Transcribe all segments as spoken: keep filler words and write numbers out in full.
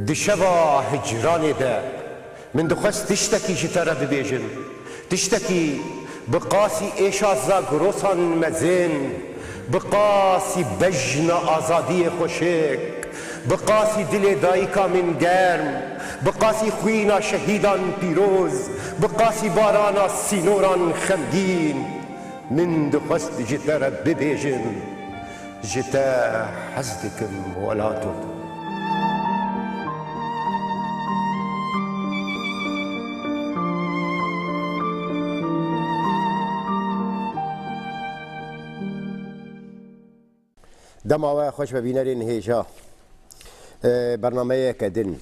Di şeva hicranê de min dixwest tiştekî ji te re bibêjim. Tiştekî bi qasî êşa zagrosan mezin, bi qasî bejna azadiyê xweşik, bi qasî dilê dayika min germ, bi qasî xwîna şehîdan pîroz, bi qasî barana sînoran xemgîn, min dixwest ji te re bibêjim. Ji te hez dikim welato. Dema we xweş be bînerên hêja. E, bernameyeke din,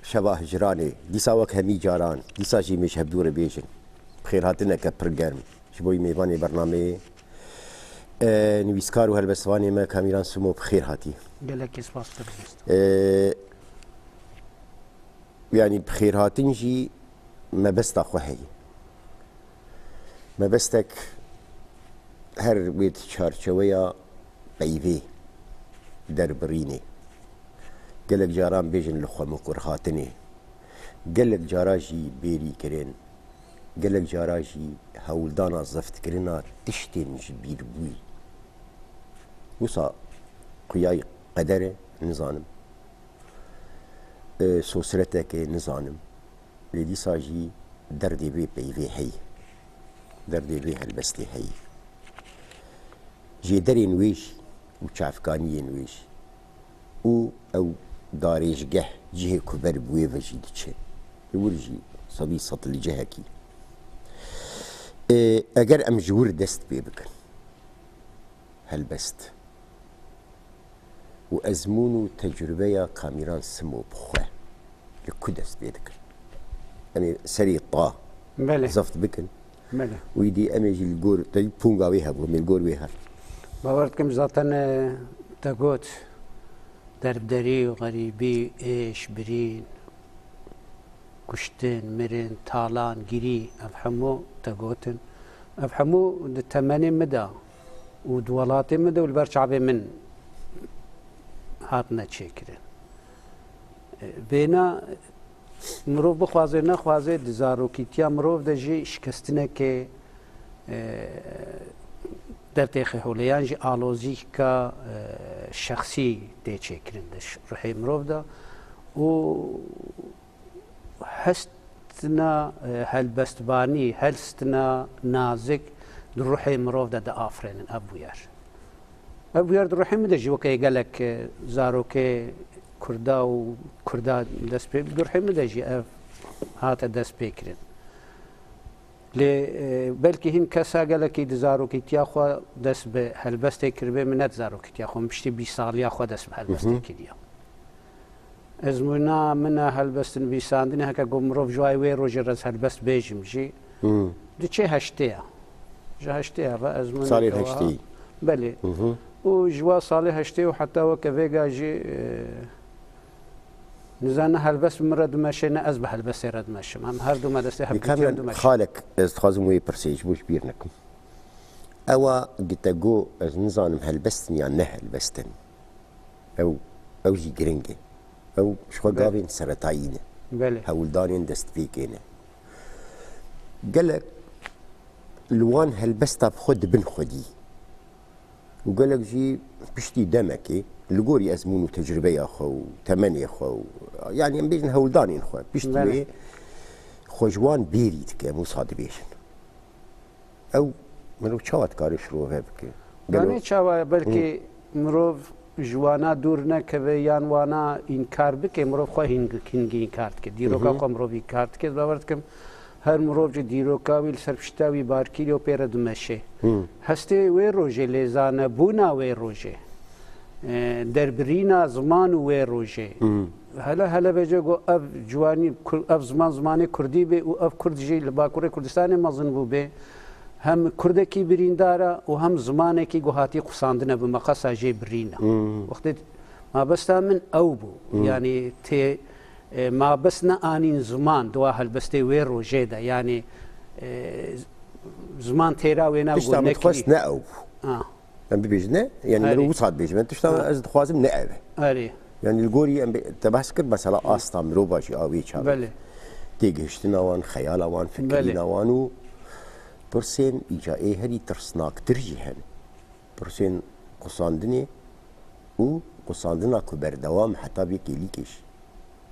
Şeva Hicranê, dîsa wek hemî caran, dîsa jî min ji hevdû re bêjin. Xêrhatineke pir germ. Ji bo wî mêvanê bernameyê, e, nivîskar û helbestvanê me Kamîran Simo bi xêr hatî. Gelekî spas, Dr. Mustafa. E, yanî bi xêrhatin jî mebesta xwe heye. Mebestek her wê di çarçeweya peyvê derbirînê. Gelek caran bêjin li xwe mikur hatinê. Gelek cara jî bêrî kirin. Gelek cara jî hewldana zeftkirina tiştên ji bîr bûyî. Wisa xuyayî qeder e, nizanim. E, sosretek e, nizanim. Lê dîsa jî derdê vê peyvê heye. Derdê vê helbestê heye. Jêderên wê jî û çavkaniyên wê jî û ew darêjgeh, cihê ku ber bi wê ve jî diçe. Li wir jî sedî sed li cihekî. Ê, eger em ji wir dest pê bikin, helbest û ezmûn û tecrûbeya Kamîran Simo bi xwe li ku dest pê dikin? Em ê serê ta Belê. zeft bikin. Belê. Wî dî em ê jî li gor, te ponga wê hebû, em ê li gor wê her. Bawer dikim zaten, e, te got, derbderî, xerîbî, êş, birîn, kuştin, mirin, talan, girî, ev hemû te gotin. Ev hemû di temenê min de û di welatê min de û li ber çavê min hatine çêkirin. E, vêna mirov bixwaze nexwaze, di zarokîtiya mirov de jî şikestinekê, e, dertêxe holê, yan jî alozîka, e, şexsî tê çêkirin di ş-, ruhê mirov de û hestina, e, helbestvanî, hestina nazik di ruhê mirov de diafirînin ev bûyer. Ev bûyer di ruhê min de jî weke gelek, e, zarokê Kurda û Kurda dest pê, di ruhê min de jî ev hate dest pê kirin. Lê, e, belkî hin kesa gelekî di zarokîtiya xwe dest bi helbestê kiribe, min ne di zarokîtiya xwe, min piştî bîst saliya xwe dest bi helbestê Hı hı. kiriye. Ezmûna min a helbestnivîsandinê, heke ku mirov ji wê rojê re ez helbest bêjim jî, Hmm. diçe heştê ya. Ji heştê ya ve ezmûneke Salê wiha. heştê. Belê. Hı hı. Û ji wa salê heştê û heta weke vêga jî, e, nizane helbest bi min re dimeşe, ne ez bi helbestê re dimeşim. Em her du me destê hevdûtiyan Kamîran dimeşin. Xalek, ez dixwazim wê pirsê ji bo ji bîr nekim. Ewa gite go, ez nizanim helbestin yan ne helbestin. Ew, ew jî giring e. Ew ji xwe Belê. gavên seretayî ne. Belê. Hewldanên destpêkê ne. Gelek li wan helbesta bi xwe dibin xwedî. Û gelek jî piştî demekê li gorî ezmûn û tecrûbeya xwe û temenê xwe û, yanî em bêjin hewldanên xwe, piştî Belê. wê xwe ji wan bêrî dike, em wisa dibêjin. Ew mirov çawa dikare şirove bike? Gelo Yanî çawa ye? Belkî Hı. mirov ji wana dûr nekeve yan wana înkar bike, mirov xwe hîn-, hîngî înkar dike. Dîroka Hı hı. xwe mirov înkar dike. Ez bawer dikim her mirov ji dîroka wî li ser pişta wî barkîrî û pê re dimeşe. Hı. Hestê wê rojê, lêzanebûna wê rojê, e, derbirîna ziman û wê rojê. Hı. Hele hele vece ku ev ciwanî, Kur-, ev ziman zimanê kurdî bê û ev kurd jî li Bakurê Kurdistanê mezin bûbê, hem kurdekî birîndar e û hem zimanekî ku hatî qusandine bi meqasa jê birîn e. Hmm. Wextê mabesta min ew bû. Hmm. Yanî tê, e, mabest neanîn ziman di wa helbestê wê rojê de. Yanî, e, ziman têra wê nabû Tişta min nekirî. dixwest ne ew bû. Ah. Em bibêjin ne? Yanî Erê. min wisa dibêjim. Em tişta Ha. ez dixwazim ne ev e. Erê. Yani li gorî em bê-, te behs kir mesela asta mirova jî a wê çaxê. Belê. Têgihiştina wan, xeyala wan, fikirîna Belê. wan û pirsên îca ê herî tirsnaktir jî hene. Pirsên qusandinê û qusandina ku berdewam heta vê kêlîkê jî.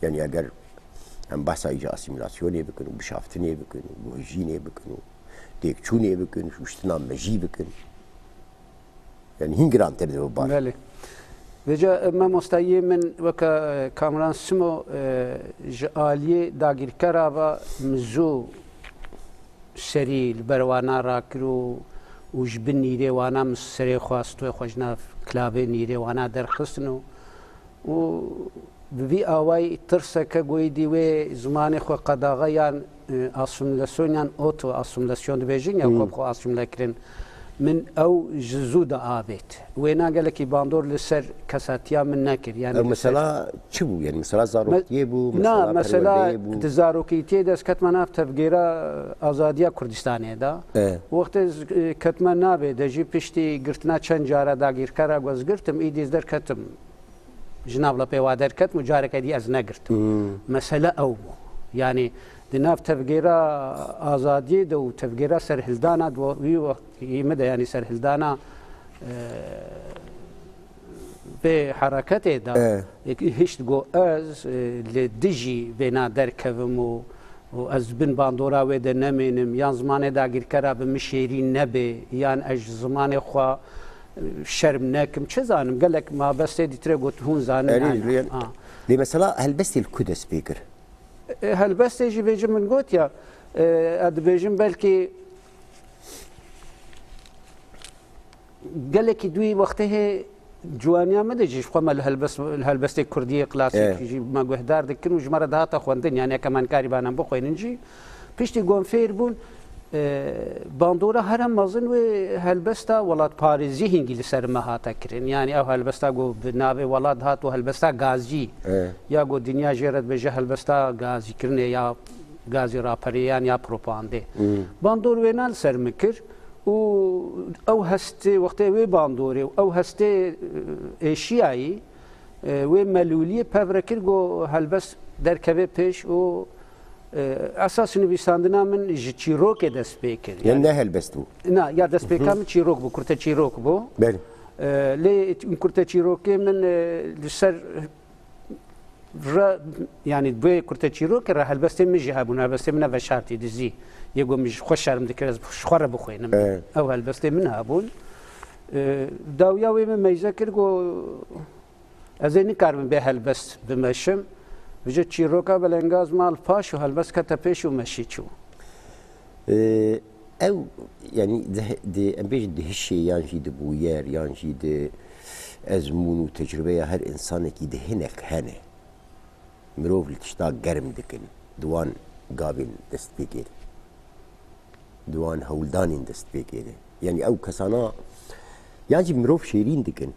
Yani eger em behsa îca asîmîlasyonê bikin û bişaftinê bikin û guhijînê bikin û têkçûnê bikin, şûştina mejî bikin. Yani hîn girantir dibe bar. Belê. Vêca, e, mamosta yê min weke, e, Kamran Simo, e, ji aliyê dagîrkera ve mizo serî li ber wana rakir û, û ji bin nîrê wana min serê xwe, stûyê xwe ji nav kilavê nîrê wana derxistin û, û bi vî awayî tirseke goyî dî wê zimanê xwe qedaxe yan, e, asîmîlasyon yan oto asîmîlasyon dibêjin ya Hmm. ku bi xwe asîmîle kirin. Min ew ji zû de avêt. Wêna gelekî bandor li ser kesatiya min nekir. Yani Ew li ser mesela çi bû? Yani mesela Me-, zaroktiyê bû, na, mesela mesela perwerdeyê bû? di zarokîtiyê de ez ketime nav tevgêra azadiya Kurdistanê de. E. Wextê ez, e, ketime navê de jî piştî girtina çend cara dagîrkera ku ez girtim, îdî ez derketim. Ji nav lepê wa derketim û careke dî ez negirtim. Hmm. Mesele ew bû. Yani di nav tevgêra azadiyê de û tevgêra serhildana di wî wextî min de, yani serhildana, e, vê hereketê de, E. hişt got ez, e, li dijî vêna derkevim û, û ez bin bandora wê de nemênim, yan zimanê dagîrkera bi min şêrîn nebe, yan ez ji zimanê xwe, e, şerm nekim. Çi zanim, gelek mabestê dîtire got hûn zanin Erê, yani. lê, Ha. lê mesela helbestê li ku dest pê kir? E, helbestê jî vêci min got ya, e, ez dibêjim belkî Gelekî dûyî wextê hê ciwaniya me de jî ji xwe me li helbest-, li helbestê kurdî yê klasîk Eh. jî me guhdar dikin û ji me re dihate xwendin. Yani heke me nikarîbane em bixwînin jî. Piştî ku em fêr bûn, e, bandora here mezin wê helbesta welatparêzî hingî li ser me hate kirin. Yani ew helbesta ku bi navê welat dihat û helbesta gazî Eh. ya ku dinya jê re dibêje helbesta gazîkirinê ya gazî raperiyan ya propandê. Hmm. Bandor wêna li ser min kir. Û ew hestê, wextê wê bandorê û ew hestê, e, êşiyayî, e, wê melûliyê pev re kir, got helbest derkeve pêş û, e, esas nivîsandina min ji çîrokê dest pê kir. Yan Yani ne helbest bû? Na, ya destpêka Hı hı. min çîrok bû, kurte çîrok bû. Belê. E, lê kurte çîrokê min, e, li ser re, yani, bi kurte çîrokê re helbestê min jî hebûn, helbestê min ne veşartî dizî. Yê ku min ji xwe şerm dikir, ez ji xwe re bixwînim. Evet. Ew helbestê min hebûn. E, dawiya wê min meyze kir, got, ez ê nikaribim bê helbest bimeşim. Vêca çîroka belengaz ma li paş û helbest kete pêş û meşî çû. Ee, ew, yani, di, di, em bêjin di hişê yan jî di bûyer, yan jî di ezmûn û tecrûbeya her însanekî de hinek hene. Mirov li tişta germ dikin, di wan gavên dest pê kê de. Di wan hewldanên dest pê kê de. Yani ew kesana, yan jî mirov şêrîn dikin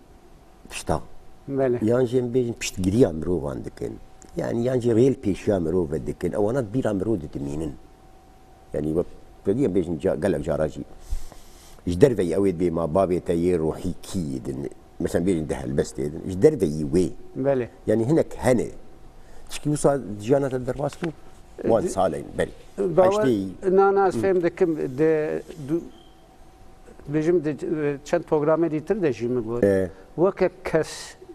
tişta. Belê. Yan jî em bêjin piştgiriya mirovan dikin. Yani yan jî rêl pêşiya mirov ve dikin. Ewana di bîra mirov de dimînin. Yani wek te diyê em bêjin ca-, gelek cara jî ji derveyî ew ê dibê ma bavê te yê rohî kî din. Mesela bêjin di helbestê din. Ji derveyî wê. Belê. Yani hinek hene. Tişkî wisa jiyana te derbas bû? Wan Di-, salên berî. Bawer, Heştê yî. Na, na, ez Hı. fêm dikim. Di, du, Bêjim di, e, çend programê dîtir de jî min got. E. Weke kes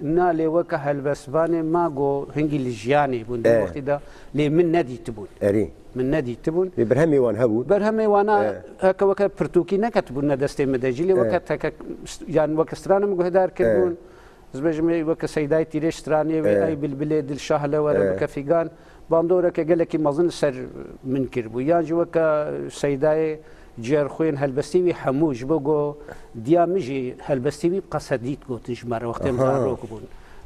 nalê weke helbestvanê ma go hingî li jiyanê bûn. Di E. wextî de lê min nedîtibûn. Erê. Min nedîtibûn. Lê berhemê wan hebûn. Berhemê wana E. heke weke pirtûkî neketibûn ne destê min de jî. Lê E. weke teke, yan weke strana min guhdar E. kirbûn. Ez bêjim ê weke Seydayê Tîrê stranê wê, E. Ey Bilbilê Dilşah le were E. bike fîgan. Bandoreke gelekî mezin li ser min kiribû. Yan jî weke Seydayê Ciyerxwên helbestî wî hemû ji bo go diya min jî helbestî wî bi qese dît gotin ji me re wextê em Aha. zarok bûn.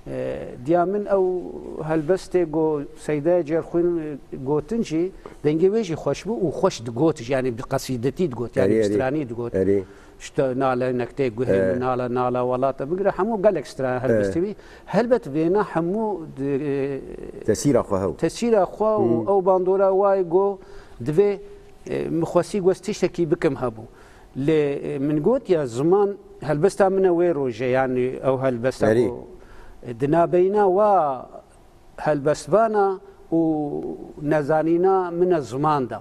E, diya min ew helbestê go Seydayê Ciyerxwên gotin jî dengê wê jî xweş bû û xweş digot jî, yanî bi qesîdetî digot, yanî Erê, bi erê. stranî digot. Erê. Ji te nale nektê guhê He. min, nala, nala welata bigire, hemû gelek stran He. helbestî wî. Helbet vêna hemû di, Tesîra xwe hew. tesîra xwe û Hmm. ew bandora wayê go divê, e, min xwestî go ez tiştekî bikim hebû. Lê, e, min got ya ziman helbesta min e wê rojê, yanî ew helbesta Erê. go, Di nabeyna wa helbestvana û nezanîna min a ziman de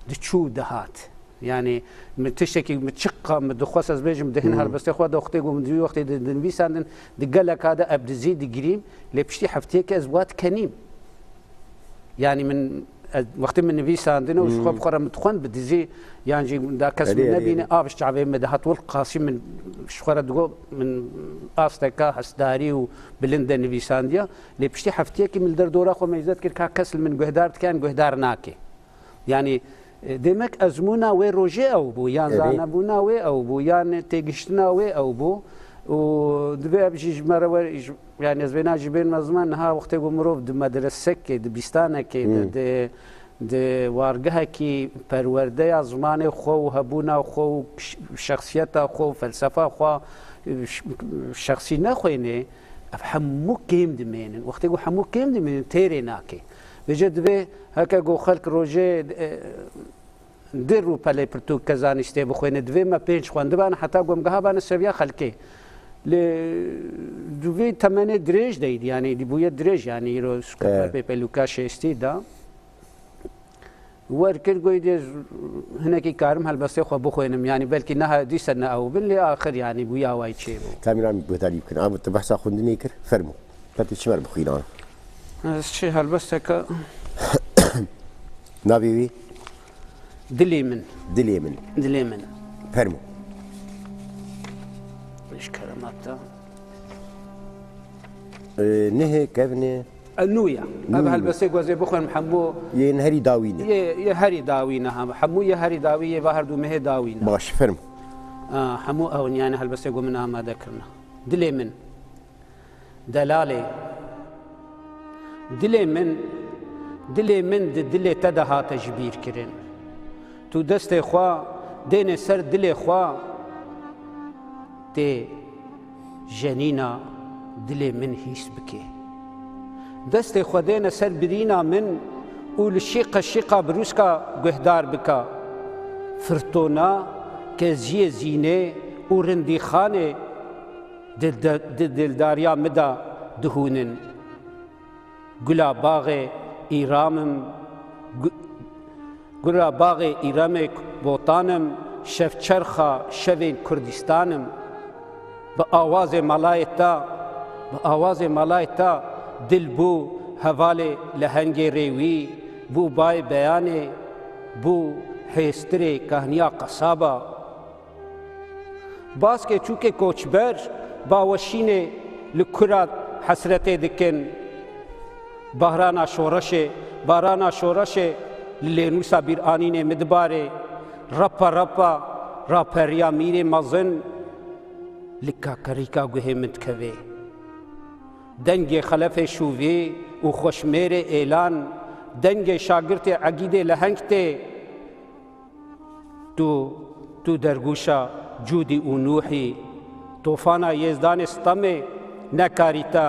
diçû dihat. Yani min tiştekî min çiqa min dixwest ez bêjim di hin helbestê xwe de wextê ku min di wî wextê di, dinivîsandin di geleka de eb dizî digirîm lê piştî heftiyekê ez wat kenîm. Yani min ez, wextê min nivîsandine û ji xwe bi xwe re min dixwend bi dizî yan jî da kes Erê, min erê, nebîne erê. Av ji çavê min dihat wil qasî min ji xwe re digot min asteka hesdarî û bilind de nivîsandiya. Lê piştî heftiyekî min li derdora xwe meyzet kir ka kes li min guhdar dike yan guhdar nake. Yani e, demek ezmûna wê rojê ew bû yan Erê. Zanebûna wê ew bû yan têgihiştina wê ew bû. Û divê ev jî ji me re wer- ji- yani ez vêna jî bên me ziman niha wextê ku mirov di medresekê, di bîstanekê de, Hmm. di, di wargehekî perwerdeya zimanê xwe û hebûna xwe û ş- şexsiyeta xwe û felsefa xwe ş- şexsî nexwênê, ev hemû kêm dimênin. Wextê ku hemû kêm dimênin, têrê nake. Vêce divê heke ku xelk rojê, e, di rûpelê pirtûk ke zanîstê bixwêne, divê me pênc xwendibane heta ku em gihabane seviya xelkê. Lê di vê temenê dirêj de yî, yani dî bûye dirêj, yani îro Evet. pêpelûka şêstî da. Wer kir goy dê hinekî karim helbestê xwe bixwênim, yani belkî neha dîse ne ew bin, lê axir yani bûya way çêbû. Kamîran guhdarî bikin. Abi tu behsa xwendinê kir, fermo. Te tu çi ber bixwîna? Ez çi helbesteke Navê wî? Dilê min. Dilê min. Dilê min. Fermo. Ji kerema te. Ee, nehê kevnê. E, nû ya. Ev Nû. Helbestê ku ez ê bixwînim hemû Yên herî dawî ne. Yê, yê herî dawî ne ha. Hemû yê herî dawî yê va her du mehê dawî ne. Baş, fermo. A, hemû ew in, yani helbestê ku min amade kirine. Dilê min. Delalê. Dilê min, dilê min di dilê te de hate ji bîr kirin. Tu destê xwe dêne ser dilê xwe, tê jenîna dilê min hîs bike. Destê xwe dêne ser birîna min û li şîqe şîqa birûska guhdar bike. Firtona, keziyê zînê û rindîxanê di, di, di dildariya min de dihûnin. Gula baxê îramim, gu-, gula baxê îremê botanim, şevçerxa şevên Kurdistanim. Bi awazê malayê te, bi awazê malayê te, dil bû hevalê lehengê rêwî, bû bayê beyanê, bû hêstirê kahniya qesaba. Baskê çûkê koçber, baweşînê li kura hesretê dikin. Bahrana şoreşê, barana şoreşê li lênûsa bîranînê min dibarê. Repa repa, raperiya mîrê mezin li kakerîka guhê min dikeve. Dengê xelefê şûvî û xweşmêrê êlan, dengê şagirtê egîdê leheng tê. Tu, tu dergûşa Cûdî û Nûhî, tofana Yêzdanê stemê nekarî te.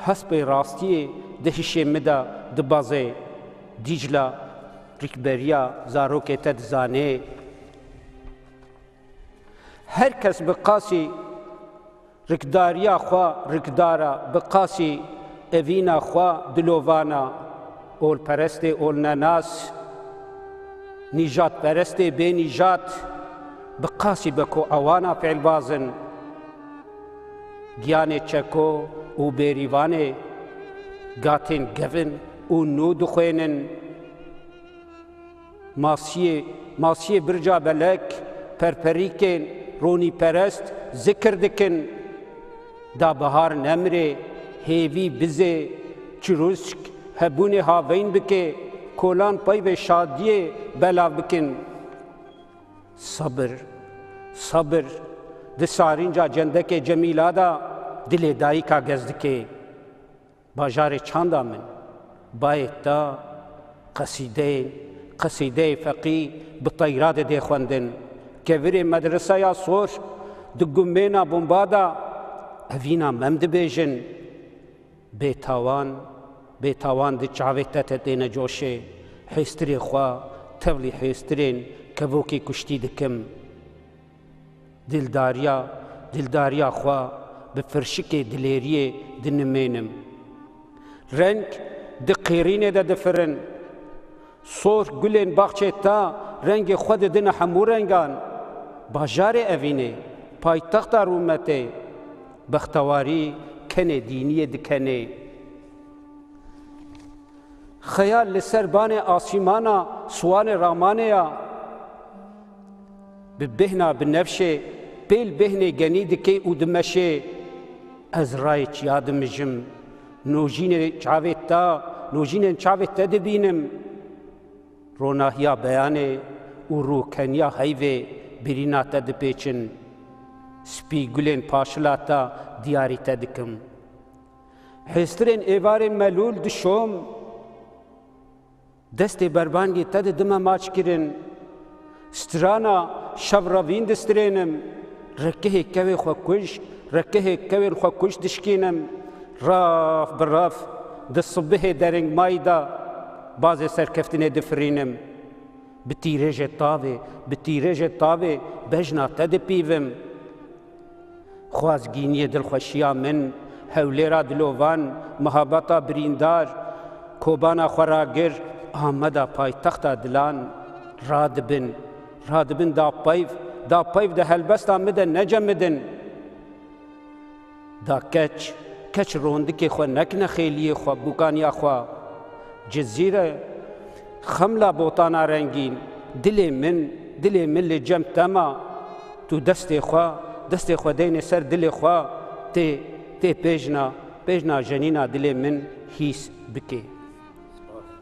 Hespê rastiyê di hişê min de dibezê. Dîcla rikberiya zarokê te dizanê. Her kes bi qasî Rikdariya xwe rikdar e, bi qasî evîna xwe dilovana. Olperestê olnenas, nîjadperestê bênîjad, bi qasî bekoewana fêlbaz in. Giyanê çeko û bêrîvanê gatên gevin û nû dixwênin. Masiyê, masiyê birca belek, perperîkên ronîperest zikir dikin. Da bihar nemrê, hêvî bizê, çirûsk hebûnê haveyn bike, kolan peyvê şadiyê belav bikin. Sabir, sabir, di sarînca cendekê Cemîla de dilê dayika gez dike. Bajarê çanda min, bayê te qesîdeyên, qesîdeyê feqî bi teyra didê xwendin. Kevirê medreseya sor di gumêna bomba de evîna mem dibêjin. Bêtawan, bêtawan di çavê te te têne coşê. Hêstirê xwe tevlî hêstirên kevokê kuştî dikim. Dildariya, dildariya xwe Bi firşikê dilêriyê dinimênim. Reng di qêrînê de difirin. Sor gulên baxçê te rengê xwe didine hemû rengan. Bajarê Evînê, paytexta rûmetê, bextewarî kenê dîniyê dikenê. Xeyal li ser banê asîmana siwanê ramanê ya. Bi bêhna binevşê, pêl bêhnê genî dikê û dimeşê. Ez rayê çiya dimijim. Nojînê çavê te, nojînên çavê te dibînim. Ronahiya beyanê û rûkeniya heyvê birîna te dipêçin. Spî gulên paşila te diyarî te dikim. Hêstirên êvarê melûl dişom. Destê berbangê te didime maçkirin. Strana şevrevîn distirênim. Rekehê kevê xwe kuj, rekehê kevên xwe kuj dişkînim. Raf bi raf di sibihê derengmayî de bazê serkeftinê difirînim. Bi tîrêjê tavê, bi tîrêjê tavê bejna te dipîvim. Xwazgîniyê dilxweşiya min, hewlêra dilovan, mihabeta birîndar, kobana xwe ragir, Ameda paytexta dilan, radibin, radibin da peyv, da peyv di helbesta min de necemidin. Da keç, keç rondikê xwe nekine xêliyê xwe, bûkaniya xwe. Cizîre, xemla botana rengîn, dilê min, dilê min li cem te ma. Tu destê xwe, destê xwe deynê ser dilê xwe, tê, tê pêjna, pêjna jenîna dilê min hîs bikê.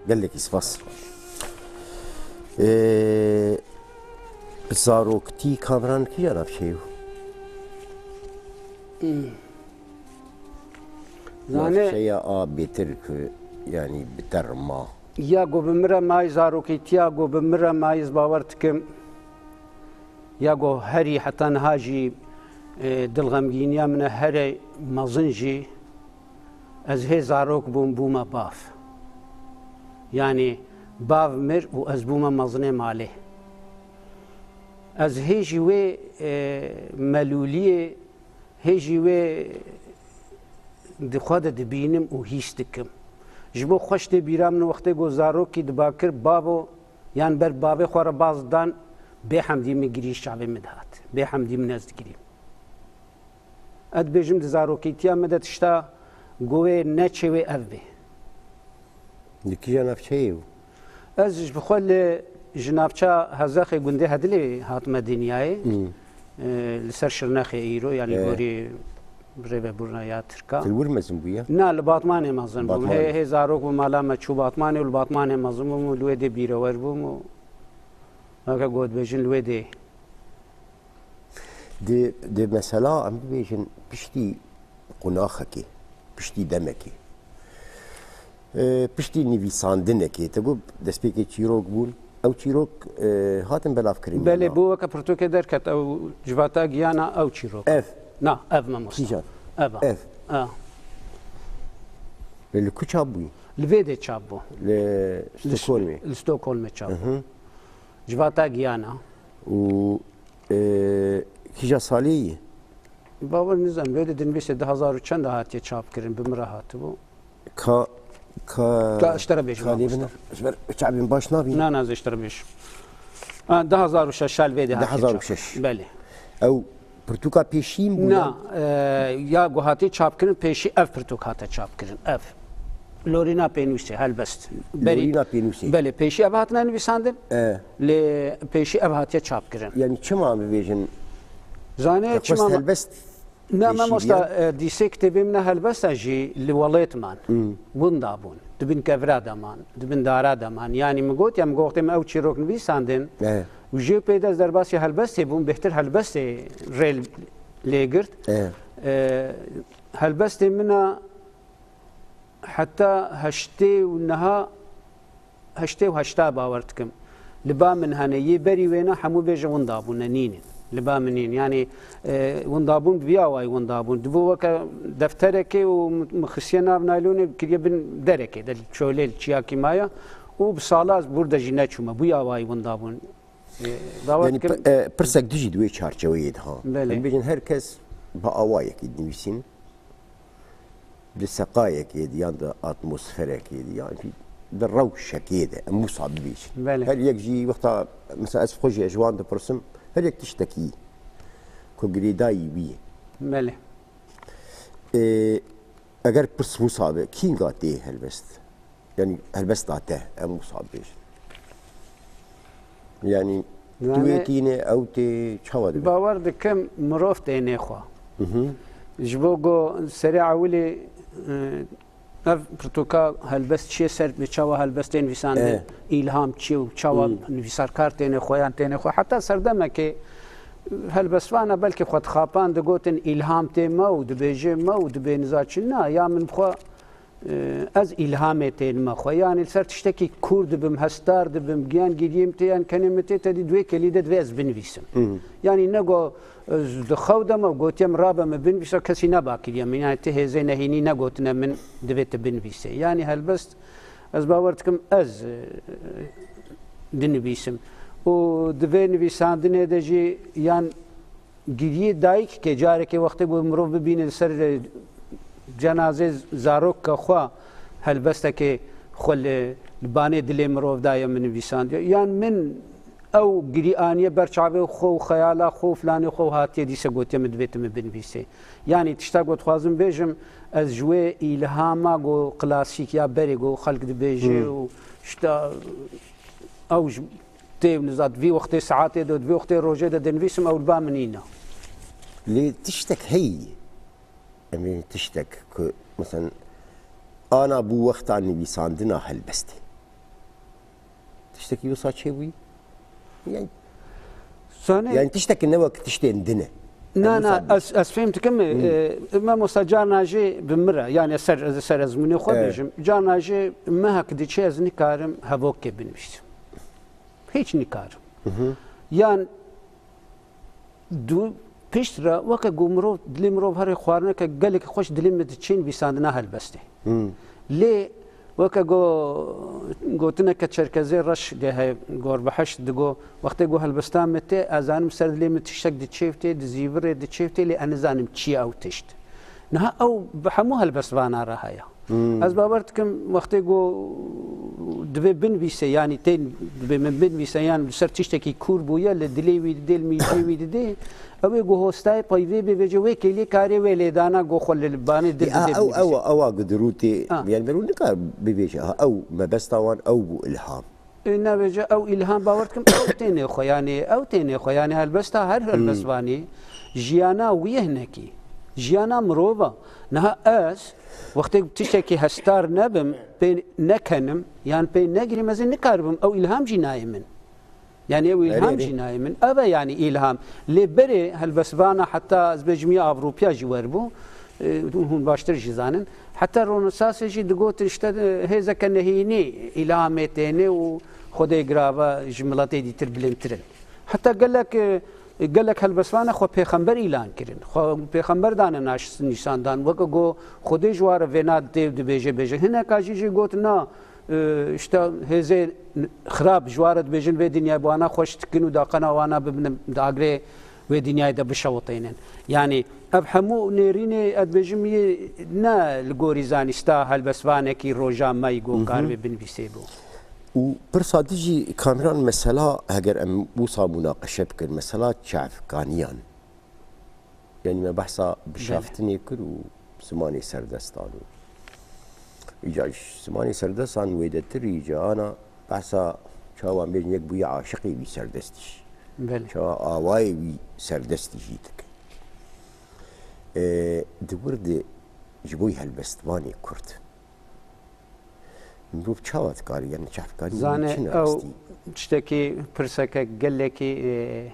Gelekî spas. Ee, zaroktî kameran kîja navçeyê bû? Hmm. Zanê Navçeya a bêtir ku, yanî bi te re ma. Ya ku bi min re mayî, zarokîtiya ku bi min re mayî, ez bawer dikim. Ya ku herî heta niha jî, e, dilxemgîniya min e here mezin jî. Ez hê zarok bûm, bûme bav. Yanî bav mir û ez bûme mezinê malê. Ez hê jî wê, e, melûliyê, hê jî wê di xwe de dibînim û hîs dikim. Ji bo xweş tê bîra min wextê ku zarokî diba kir bavo, yan ber bavê xwe re baz dan, bê hemdî min girî çavê min dihat. Bê hemdî min ez digirîm. Ez dibêjim di zarokîtiya min de tişta ku wê neçê wê ev bê. Li kîja navçeyê bû? Ez ji bi xwe li, ji navça Hezexê gundê Hedilê hatime dinyayê. Hmm. E, li ser Şirnexê îro, yanî E. gorî rêveburna ya Tirka. Li wir mezin bûye? Na, li Batmanê mezin bûm. Batmanê. Hê, hê zarok bûm, mala me çû Batmanê û li Batmanê mezin bûm û li wê dê bîrewer bûm û weke got dibêjin li wê dê. Di, di mesela em bibêjin piştî qunaxekê, piştî demekê, e, piştî nivîsandinekê, te got destpêkê çîrok bûn, ew çîrok, e, hatin belavkirin Belê, yana? Bû weke pirtûkê derket, ew civata giyana ew çîrok. Ev? Na, ev mamosta. Kîjan? Ev a. Ev. A. Li ku çap bûyî? Li vê dê çap bû. Li Li Stockholmê? Li Stockholmê çap bû. Hı hı. Civata giyana. Û Ee, kîja salê yî? Bawer nizam, lê de dinivîse du hazar û çend de hatiye çapkirin, bi min re hatibû. Ka, ka, Ka ji te re bêjim, ka lê mamosta. Bin, ji ber çavên baş nabînim. Na, na, ez ji te re bêjim. Ha, du hazar û şeş, şal vê de hatiye çap. Du hazar û şeş. Belê. Ew pirtûka pêşî bû Na, ya? E, ya ku hatiye çapkirin, pêşî ev pirtûk hate çapkirin, ev. Lorîna pênûsê, helbest. Berî Lorîna pênûsê. Belê, pêşî ev hatine nivîsandin. E. Lê pêşî ev hatiye çapkirin. Yanî çima em bibêjin? Zanê Te xwest çima me-, helbest Ne, pêşî mamosta, biyan? e, dîsê kitêbê min e helbesta jî li welêt man. Hmm. Winda bûn. Di bin kevira de man, di bin dara de man. Yanî min got ya, min got wextê min ew çîrok nivîsandin. E. Û jê pê de ez derbasî helbestê bûm, bêhtir helbestê rê lê girt. E. E, helbestê min a Heta heştê û niha, heştê û heşta bawer dikim. Li ba min hene, yê berî wêne hemû bêje winda bûne, nînin. Li ba min nîn. Yanî, e, winda bûn bi vî awayî winda bûn. Dibû weke defterekê û min xistiye nav naylonê, kiriye bin derekê de, li çolê, li çiyakî maya. Û bi sala ez bûr de jî neçûme. Bû awayî winda bûn. E, bawer Yanî dikim pe-, e, pirsek dijî di wê çarçeweyê de ha. Belê. Em bêjin her kes bi awayekî dinivîsîn, di seqayekê de yan di atmosferekê de yan jî di rewşekê de em wisa bibêjin. Belê. Her yek jî wexta, mesela ez xwe jî ji wan dipirsim, her yek tiştekî ku girêdayî wî ye. Belê. Ê, eger pirs wisa be, kînga tê helbest? Yanî helbesta te, em wisa bibêjin. Yanî tu Yani wê tîne, ew tê, çawa dibe? Bawer dikim mirov tênê xwe. Hı hı. Ji bo ku serê ewilê, e, ev pirtûka helbest çi ye, ser bi çawa helbest tê nivîsandin, Eh. îlham çi ye û çawa Hmm. nivîsarkar tênê xwe yan tênê xwe. Heta serdemekê helbestvana belkî xwe dixapan digotin îlham tê me û dibêje me û dibê niza çi. Na, ya min bi xwe Ez îlhamê tênime xwe. Yanî li ser tiştekî kûr dibim, hesdar dibim, giyan giriyê min tê yan kenê min tê, te dî di wê kelî de divê ez binivîsim. Hı hı. Yanî ne go ez di xew de me gotiye min rabe min binivîse, kesî nebakiriye min. Yanî ti hêzê nehînî negotine min divê tu binivîsê. Yanî helbest ez bawer dikim ez, e, dinivîsim. Û di vê nivîsandinê de jî yan Giriyê dayikekê carekê wextê ku mirov bibîne li ser, e, cenazê zaroka xwe helbestekê xwe li, li banê dilê mirov daye min nivîsandiye. Yan min ew girî aniye ber çavê xwe û xeyala xwe û filanê xwe û hatiye dîse gotiye min divê tu min binivîsê. Yanî tişta ku dixwazim bêjim, ez ji wê îlhama ku klasîk ya berê ku xelk dibêje Hmm. û işte ew ji Tê niza di vî wextê saetê de, di vî wextê rojê de dinivîsim, ew li ba min nîne. Lê tiştek heyî, em ê tiştek ku, mesela, ana bû wexta nivîsandina helbestê. Tiştekî wisa çêbûyî? Yani, Zanê yani tiştek ne wek tiştên din e. Na, Em na, wisa ez, ez fêm dikim, Hmm. e, mamosta carna jê bi min re, yani ser, ser ezmûnê xwe Evet. bêjim, carna jê mehek diçe ez nikarim hevokê binivîsim. Hiç nikarim. Hı hı. Yan du pişt re weke ku mirov, dilê mirov herê xwarineke gelekî xweş dilê min diçên vîsandina helbestê. Hı. Lê weke ku gotineke çerkezê reş de heye, Gorbihişt digo, wextê ku helbesta me tê, ez zanim ser dilê min tiştek diçêvtê, di zîvirê diçêvtê, lê ez nizanim çi ye ew tişt. Niha ew bi hemû helbestvana re heye. Hmm. Ez bawer dikim, wextê ku divê binivîse, yanî tên divê min binivîse, yan li ser tiştekî kûr bûye, li dilê wî didê, li mîjê wî didê, ew ê ku hostayê peyvê bê, vêce wê kêliyê karê wê lêdana ku xwe li banê dil Ê, a, didê ew, binivîse. ew, ewa ku dirûtê, Ha. yani, berû nikar bibêje, ha, ew mebesta wan ew bû, ilham. Ê, navêje ew îlham bawer dikim, ew tênê xwe, yanî ew tênê xwe, yanî helbesta her Hmm. helbestvanî jiyana wî ye hinekî. Jiyana mirov e. Niha ez, wextê tiştekî hesdar nebim, pê nekenim, yan pê negirîm, ez ê nikaribim, ew îlham jî nayê min. Yanî ew îlham Erê, erê. jî nayê min. Ev e yanî îlham. Lê berê helbestvana heta ez bêjim ya Avrûpiya jî werbû. E, hûn baştir jî zanin. Heta Ronesasê jî digotin işte, e, hêzeke nehînî îlhamê tênê û Xwedê girava ji miletê dîtir bilindtir in. Heta gelek, e, gelek helbestvana xwe pêxember îlan kirin. Xwe pêxember dane naş-, nîşan dan. Weke go Xwedê ji wa re vêna dê dibêje bêje. Hineka jî jî got na, e, işte hêzê xirab ji wa re dibêjin vê dinyayê bi wana xweş dikin û daqena wana bibin di agrê wê dinyayê de bişewitênin. Yanî ev hemû nêrînê ez dibêjim yê ne li gorî zanîsta helbestvanekî roja me yî ku Hmm. karibê binivîsê bû. Û pirsa din jî Kamran, mesela heger em wisa munaqeşe bikin, mesela çavkaniyan. Yanî me behsa Belê. bişaftinê kir û zimanê serdestan û îca ji zimanê serdestan wêdetir îca ana behsa çawa em bêjin yek bûye aşiqê wî serdestî jî. Belê. Çawa awayê wî serdestî jî dike. Ê, di wir de ji bo helbestvanê Kurd Mirov çawa dikare, yani çavkanî Zane çi ne ew rastî? tiştekî pirseke gelekî, e,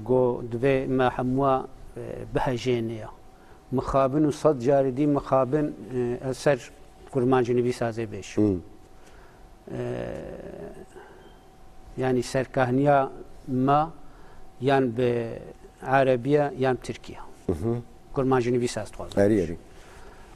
go divê me hemûa, e, bihejêne ya. Mixabin û sed carî dî mixabin, e, ez ser kurmancî nivîsa zê bêjim. Hmm. E, Yanî serkahniya me yan bi erebiye yan tirkiye. Mhm. Kurmancî nivîsa ez dixwazim. Erî, erî.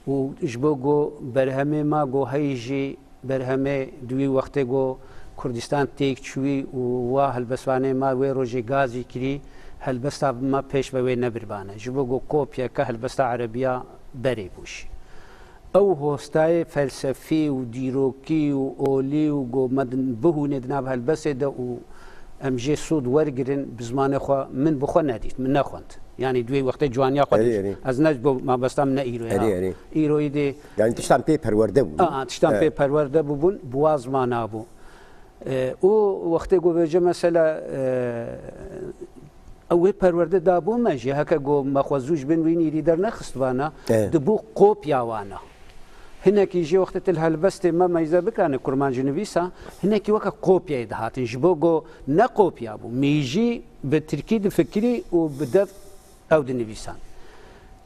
Û ji bo ku berhemê me ku heyî jî berhemê di wî wextê ku Kurdistan têk çûyî û wa helbestvanê me wê rojê gazî kirî, helbesta me pêş ve wê nebiribane. Ji bo ku kopyeke helbesta erebiya berê bû jî. Ew hostayê felsefî û dîrokî û olî û ku me din bihûnê di nav helbestê de û em jê sûd wergirin, bi zimanê xwe min bi xwe nedît, min nexwend. Yanî di wê wextê ciwaniya xwe Erê, dît. erê. Ez ne ji bo mabesta min ne îro ya. Erê, erê. Îroyî dê Yanî tiştan pê perwerde bûn. A, a, tiştan Evet. pê perwerde bûbûn, bi wa zimana bû. E, û wextê ku vêje mesela, e, ew wê perwerde dabû me jî, heke ku me xwe zû ji bin wî nîrî dernexistvana, Evet. dibû kopya wana. Hinekî jî wextê til helbestê me meyze bikane kurmancî nivîsa, hinekî weke kopyayê dihatin. Ji bo ku ne kopya bû, mîjî bi tirkî difikirî û bi dev ew dinivîsan.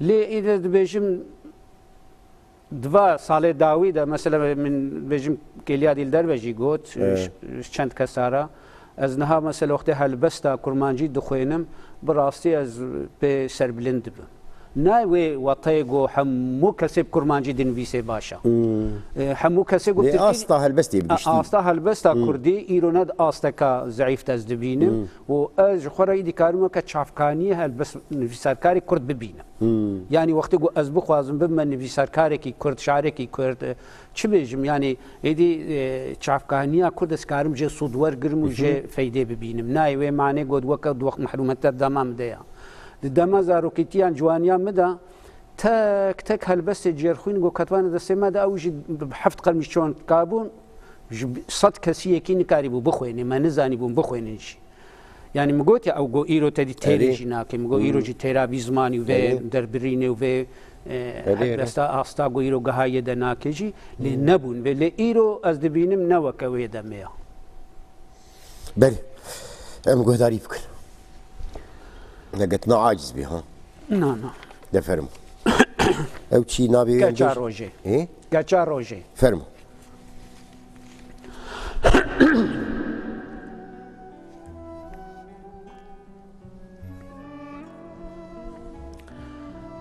Lê îde dibêjim, Di va salê dawî de, mesela min bêjim Kêliya Dîlder ve jî got, Evet. ş-, ş-, çend kesa re, ez niha mesela wextê helbesta kurmancî dixwênim, bi rastî ez pê serbilind dibim. Nayê wê wateyê ku hemû kesê bi kurmancî dinivîsê baş e. Hmm. E, hemû kesê ku Lê tirkî asta helbestê A, bigiştî. asta helbesta Hmm. kurdî îro ne di asteka zeîf de ez dibînim Hmm. û ez ji xwe re îdî karim weke çavkaniyê helbest nivîsarkarê kurd bibînim. Hmm. Yanî wextê ku ez bixwazim bibime nivîsarkarekî kurd, şarekî kurd, e, çi bêjim, yanî êdî, e, çavkaniya kurd ez karim jê sûd wergirim û Hı hı. jê feydê bibînim. Nayê wê manê got weke di wext mehrûmetê dema min de ya. Di dema zarokîtiyan ciwaniya min de tek tek helbestê cêrxwîn ku ketibane destê me de ew jî bi heft qelmî çontka bûn, ji sed kesî yekî nikarîbû bixwênê, me nizanîbûn bixwênin jî. Yanî min gotiye ew go îro te dî têrê Erê. jî nake. Min got îro Hmm. jî têra vî zimanî û vê Erê. derbirînê û vê, e, Erê, erê. helbesta asta go îro gihaye de nake jî. Lê Hmm. nebûn vê. Lê îro ez dibînim ne weke wê demê ya. Belê. Em guhdarî bikin. Negetina aciz bî ha. Na, na. De fermo. Ew çî navê Keça wê rojê. Ê? Keça rojê. Fermo.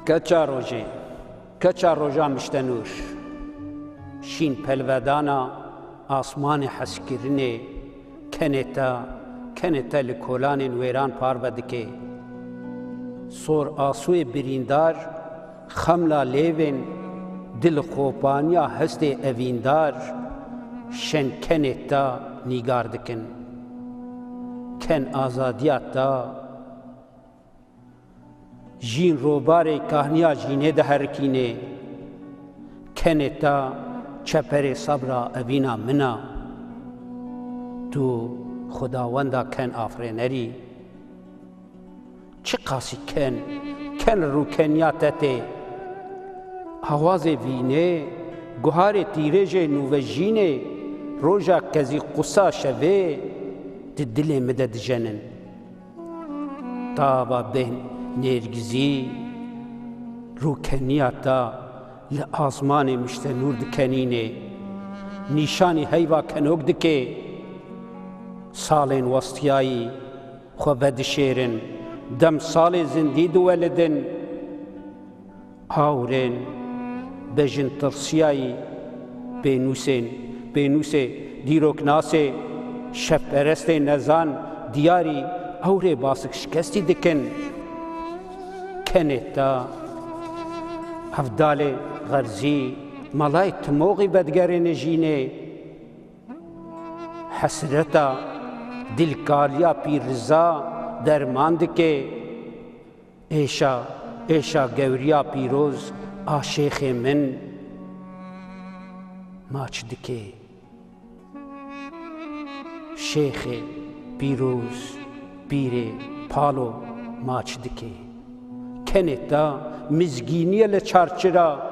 Keça rojê, keça roja miştenûr, şîn pelvedana asmanê hezkirinê, kenê te, kenê te li kolanên wêran parve dike. Sor asûyê birîndar, xemla lêvên, dilxopaniya hestê evîndar, şen kenê te nîgar dikin. Ken azadiya te, jîn robarê kahniya jînê diherikînê. Kenê te çeperê sebra evîna min a. Tu xwedawenda ken afirênerî. Çiqasî ken, ken rûkeniya te tê. Awazê vînê, guharê tîrêjê nûvejînê, roja kezî qusa şevê di dilê min de dijenin. Tava bêhn nêrgizî, rûkeniya te li asmanê miştenûr dikenînê. Nîşanî heyva kenok dike. Salên westiyayî xwe vedişêrin, dem salê zindî diwelidin. Awirên bejintirsiyayî pênûsên, pênûsê dîroknasê şevperestê nezan diyarî ewrê basik şikestî dikin. Kenê te hevdalê xerzî, melayê timoxî vedigerêne jînê. Hesreta dilkaliya Pîr Riza derman dike. Êşa, êşa gewriya pîroz a şêxê min maç dike. Şêxê pîroz, pîrê palo maç dike. Kenê te mizgîniye li çarçira.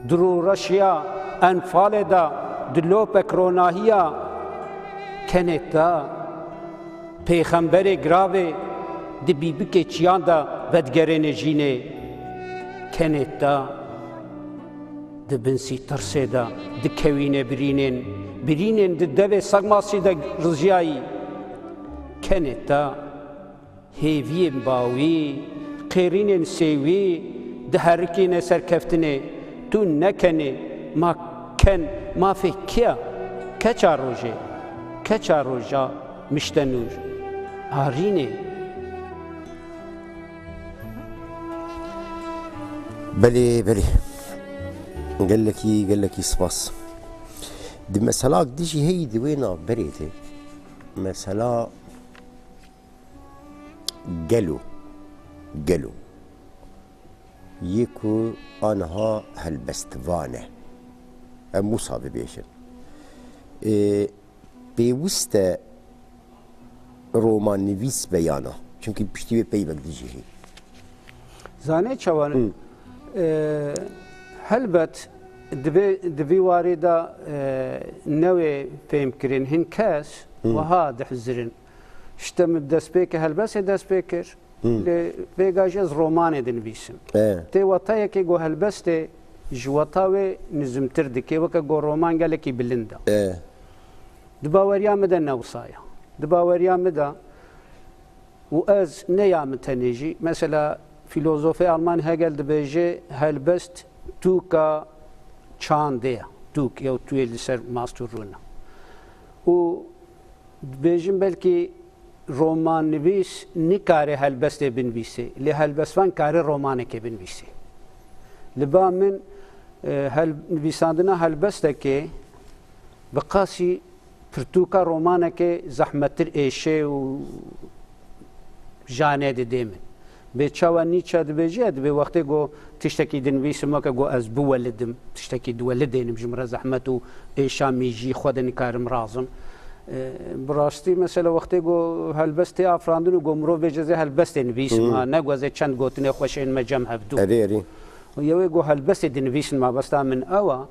Di rûreşiya Enfalê de di lopek ronahiya kenê te, pêxemberê giravê di bîbikê çiyan de vedigerêne jînê. Kenê te di bin sîtirsê de dikewîne birînên, birînên di devê segmasî de riziyayî. Kenê te Hêviyên bawî, qêrînên sêwî diherikîne serkeftinê. Tu ne kenê, ma ken, mafê kî ye? Keça rojê. Keça roja mişte nûr, arînê. Belê, belê. Gelekî, gelekî spas. Di meselak dijî heyî di wê navberê de. Mesela gelo. Gelo. Yê ku aniha helbestvan e. Em wisa bibêjin. Ê, pêwist e romannivîs be ya na? Çimkî piştî wê peywek dijî hê. Zanê çawa ne? Hı. Ee, helbet divê, di vî warê de, e, newê fêhm kirin. Hin kes Hı. wiha dihizirin. Şte min destpêkê helbestê dest pê kir. Hı. Lê vêga jî ez romanê dinivîsim. E. Tê wetayekê ku helbestê ji weta wê nizimtir dike, weke ku roman gelekî bilind e. E. Di baweriya min de ne wisa ye. Di baweriya min de û ez ne ya min tenê jî, mesela fîlozofê Alman Hegel dibêje, helbest tûka çandê ye. Tûk, yew tuyê li ser mast û rûn e. Û dibêjin belkî romannivîs nikare helbestê binivîsê, lê helbestvan kare romanekê binivîsê. Li ba min, e, hel-, nivîsandina helbestekê bi qasî pirtûka romanekê zehmettir êşe û jane didê min. Bê çawa Nietzsche dibêje, dibê wextê ku tiştekî dinivîsim, weke ku ez biwelidim, tiştekî diwelidênim, ji min re zehmet û êşa mîjî xwe de nikarim razim. E, bi rastî, mesela, wextê ku helbest tê afirandin û ku mirov bêje, ez ê helbestê nivîsim, Hı. ha, ne ku ez ê çend gotinê xweş ênime cem hevdû. Erê, erê. Yewê ku helbestê dinivîsin, mabesta min ew a.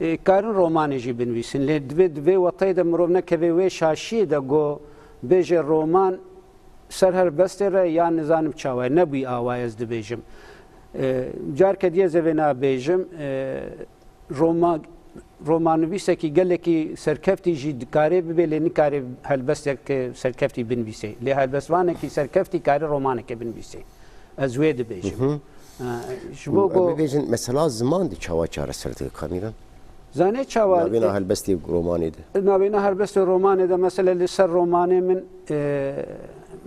Ê, karin romanê jî binivîsin, lê divê, di vê wetayê de mirov nekeve wê şaşiyê de ku bêje roman ser helbestê re ya nizanim çawa ye, nebûyî awa ye ez dibêjim. Ê, carke dî ez ê vêna bêjim, ê, roma-, romannivîsekî gelekî serkeftî jî dikarê bibê, lê nikarê helbestek serkeftî binivîsê. Lê helbestvanekî serkeftî karê romaneke binivîsê. Ez wê dibêjim. Mhm. Ha, ji Û bo em ku bibêjin, mesela ziman di çawa çareser dike, Kamîran? Zanê çawa, Navêna e, helbestê romanê de. Navêna helbestê romanê de, mesela, li ser romanê min, e,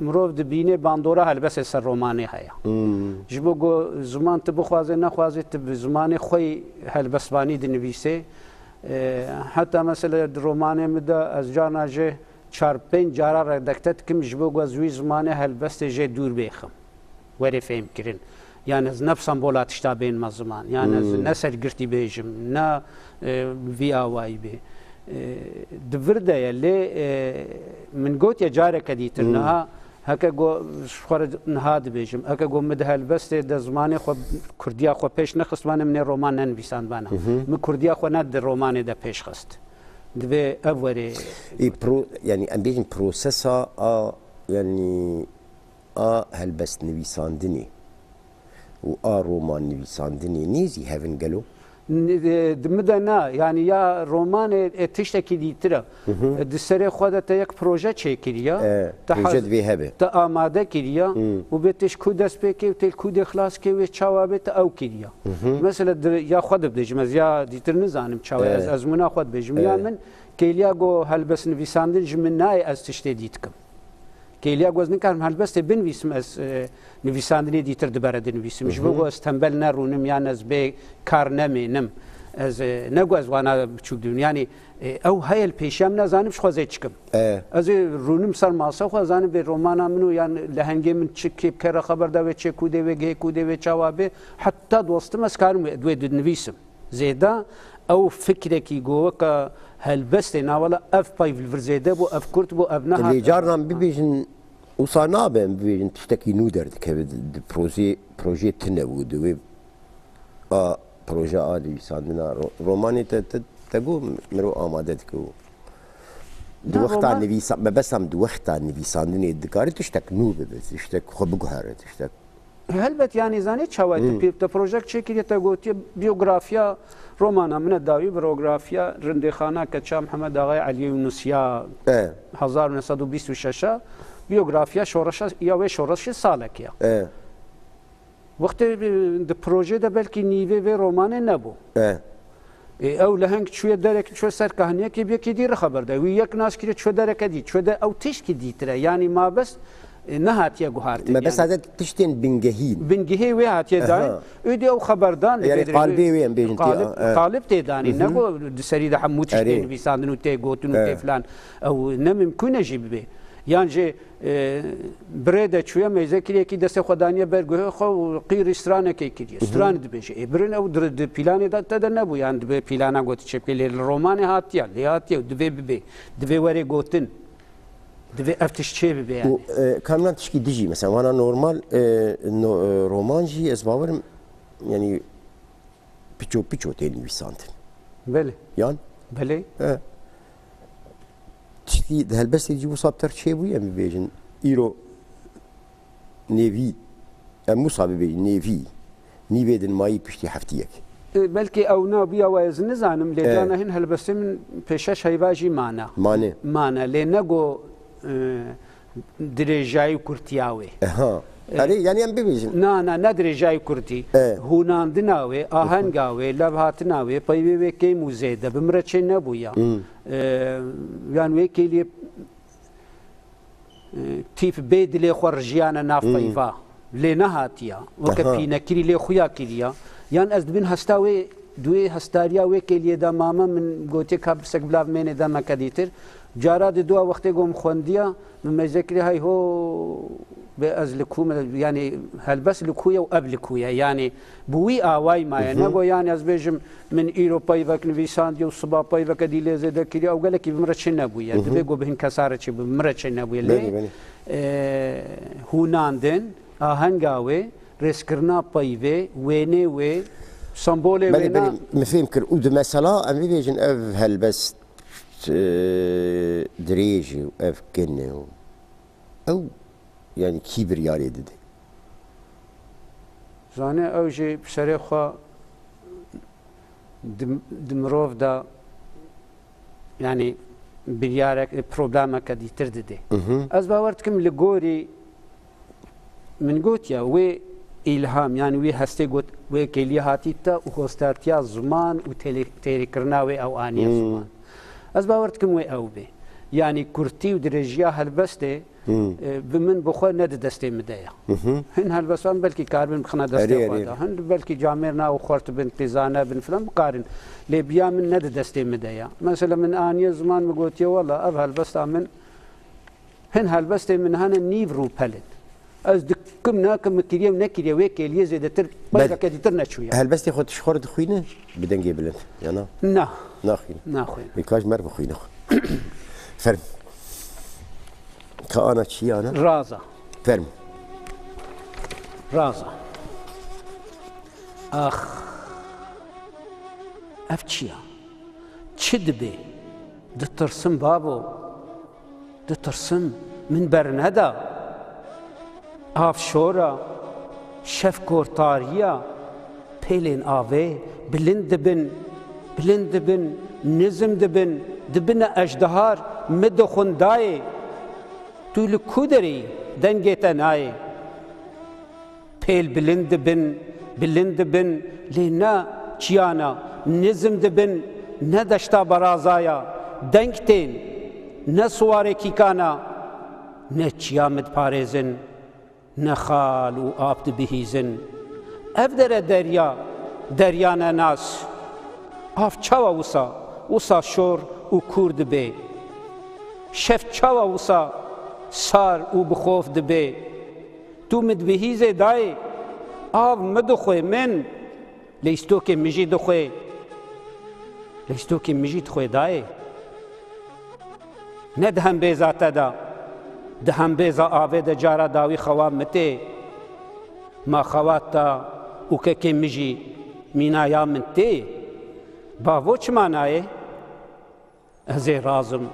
mirov dibîne bandora helbestê ser romanê heye. Hmm. Ji bo ku ziman tu bixwaze, nexwaze, tu bi zimanê xwe yî helbestvanî dinivîsê. E, heta, mesela, di romanê min de ez carna jê çar pênc cara redakte dikim, ji bo ku ez wî zimanê helbestê jê dûr bêxim. Were fêhmkirin. Yan ez ne bi sembola tişta bênime ziman, yan ez Hmm. ne sergirtî bêjim, ne, e, vî awayî bê. E, di vir de ye, lê, e, min gotiye careke dîtir Hmm. niha, heke ku ji xwe re niha dibêjim, heke ku min di helbestê de zimanê xwe, kurdiya xwe pêş nexistibane, min ê roman nenivîsandibana. Mhm. Min kurdiya xwe ne di romanê de pêş xist. Divê ev were. Ê, pro-, yanî em bêjin prosesa a, yanî a helbestnivîsandinê û a romannivîsandinê nêzî hev in gelo? N-, e, di min de na, yanî ya romanê, e, tiştekî dîtir e. Hı hı. E, di serê xwe de te yek proje çêkiriye. E, Te proje haz-, divê hebe. te amade kiriye Hı. û bê tê ji ku dest pê kê û tê li ku dê xilas kê wê çawa bê te ew kiriye. Hı hı. Mesela di, ya xwe dibêjim ez ya dîtir nizanim çawa E. ez ezmûna xwe dibêjim. Ya E. min kêliya ku helbestnivîsandin ji min nayê ez tiştê dî dikim. Kêliya ku ez nikarim helbestê binivîsim, ez, e, nivîsandinê dîtir di bere dinivîsim. Ji bo Mhm. ku ez tembel nerûnim yan ez bê kar nemênim. Ez, e, ne ku ez wana biçûk dibim. Yanî, e, ew heye li pêşiya min, ez zanim ji xwe zê çikim. E. Ez ê rûnim ser masa xwe, ez zanim vê romana min û yan lehengê min çi kê bike re xeber da wê çê kû dê wê gihê kû dê wê çawa bê. Heta dostim ez karim wê, wê dinivîsim. Zêde ew fikrekî ku weke helbestê, na wela ev peyv li vir zêde bû, ev kurt bû, ev nehat. Lê carnan bibêjin, wisa nabe em bibêjin tiştekî nû derdikeve di, di projê, projê tune bû, di wê a proje a nivîsandina ro-, romanê te, te, te got mirov amade dike û di Na, wexta roman nivîsa-, mebestam di wexta nivîsandinê dikare tiştek nû bibe, tiştek xwe biguhere, tiştek Helbet, yanî zanî çawa te Hmm. pê, te projek çêkiriye, te gotiye biyografiya romana min e dawî, biyografiya Rindêxana Keça Mihemed Axayê Eliyê Yûnisiya E. hezar û neh sed û bîst û şeş a, biyografiya şoreşa, ya wê şoreşê salekê ya. E. Wextê, e, di projê de belkî nîvê vê romanê nebû. E. E, ew leheng çûye derek, çûye ser kahniyekê, bi yekî dî re xeber da. Wî yek nas kiriye, çûye dereke dî, çûye de ew tişkî dîtir e. Yanî mabest, e, nehatiye guhartin. Mebest yanî. Sade tiştên bingehîn. Bingehê wê hatiye Aha. dayîn. Û dî ew xeber dan li Yanî vê qalbê wê em bêjin tê, Qalib, e. qalib tê danî. Hı hı. Ne ku di serî de hemû tiştê Erê. nivîsandin û tê gotin û E. tê filan. Ew ne mimkûn e jî bibe. Yan jî, e, birê de çûye meyze kiriye kî destê xwe daniye ber guhê xwe û qîrî stranekê kiriye. Hı hı. Stran dibêje. Ê, birin ew di, di pîlanê de te de nebû. Yan dibe pîlana got çê bike. Lê li romanê hatiye. Lê hatiye û divê bibe. Divê were gotin. Divê ev tişt çê bibe yani. Û, e, kamran tişkî dijî, mesela, wana normal, e, no, e, roman jî ez bawerim, yani, piço piço tê nivîsandin. Belê. Yan? Belê. E. Tişkî di helbestê jî wisa bi ter çêbûye, em bibêjin, îro nêvî, em wisa bibêjin nêvî, nîvê din mayî piştî heftiyek. E, belkî ew nabûya we ez nizanim, lê E. carna hin helbestê min pêşeş heyva jî mane. Mane. Mane, lê ne go, e, dirêjayî û kurtiya wê. Aha. E, Erê, yani em bibêjin. Na, na, ne dirêjayî kurtî. E. Hûnandina wê, ahenga wê, levhatina wê, peyvê wê kêm û zêde, bi min re çê nebûya. Hmm. E, yan wê kêliyê, e, tîf bê dilê xwe rijiyane nav Hmm. peyva. Lê nehatiya. Weke Aha. pînekirî lê xuya kiriya. Yan ez dibin hesta wê, di wê hestariya wê kêliyê de mame min gotiye ka birsek bila vimênê demeke dîtir. Cara di dua wextê ku min xwendiya, min meyze kiriye, hey ho, bê ez li ku me, yanî helbest li ku ye û ev li ku ye. Yanî bi wî awayî maye. Mhm. Ne go yanî ez bêjim, min îro peyvek nivîsandiye û siba peyveke dî lê zêde kiriye, ew gelekî bi min re çi nebûye. Mhm. Divê ku bi hin kesa re çi bi min re çi nebûye. Lê, Belê, belê. e, hûnandin, ahenga wê, rêzkirina peyvê, wênê wê, sembolê Belê, wêna. belê, min fêm kir. Û di mesela, em bibêjin ev helbest, e, dirêj e û ev kin e û ew, yani, kî biryarê dide? Zanê ew jî bi serê xwe di, di mirov de, yani, biryarek, problemeke dîtir dide. Mhm. Ez bawer dikim li gorî min gotiya wê îlham, yani wê hestê got, wê kêliyê hatî te û hostartiya ziman û têlê-, têrîkirina wê ew aniye Hmm. ziman. Ez bawer dikim wê ew bê. Yani kurtî û dirêjiya helbestê Hmm. e, bi min bi xwe ne di destê min de ye. Mhm. Hin helbestan belkî karibin bixine destê Erê, xwe erê. de. Hin belkî camêrna û xurt bin, qîzane bin filan bikarin. Lê biya min ne di destê min de ye. Mesela min aniye ziman min gotiye, wela ev helbesta min, hin helbestê min hene nîv rûpel in. Ez dikim nakim min kiriye û nekiriye wê kêliyê zêdetir, Bel- peyveke dîtir neçûye. Helbestê xwe tu ji xwe re dixwîne? Bi dengê bilind, ya na? Na. Naxwîne. Naxwîne. Ê, ka ji me re bixwîne xwe. Ferm. Ka ana çi ana? Raza. Ferm. Raza. Ax. Ev çi ya? Çi dibe? Ditirsim babo. Ditirsim, min berneda. Av şor a, şev kor tarî ya, pêlên avê bilind dibin, bilind dibin, nizm dibin, dibine ejdehar, min dixwin dayê. Tu li ku derê yî, dengê te nayê. Pêl bilind dibin, bilind dibin, lê ne çiyana, nizm dibin, ne deşta berazaya, deng tên, ne siwarê kîkana, ne çiya min diparêzin, ne xal û ap dibihîzin. Ev dere derya, derya nenas. Av çawa wisa, wisa şor û kûr dibe? Şev çawa wisa sar û bi xof dibe? Tu min dibihîzê dayê, av min dixwê min, lîstokê min jî dixwê. Lîstokê min jî dixwê dayê. Ne di hembêza te de, di hembêza avê de cara dawî xewa min tê. Ma xewa te û kekê min jî mîna ya min tê. Bavo çima nayê? Ez ê razim,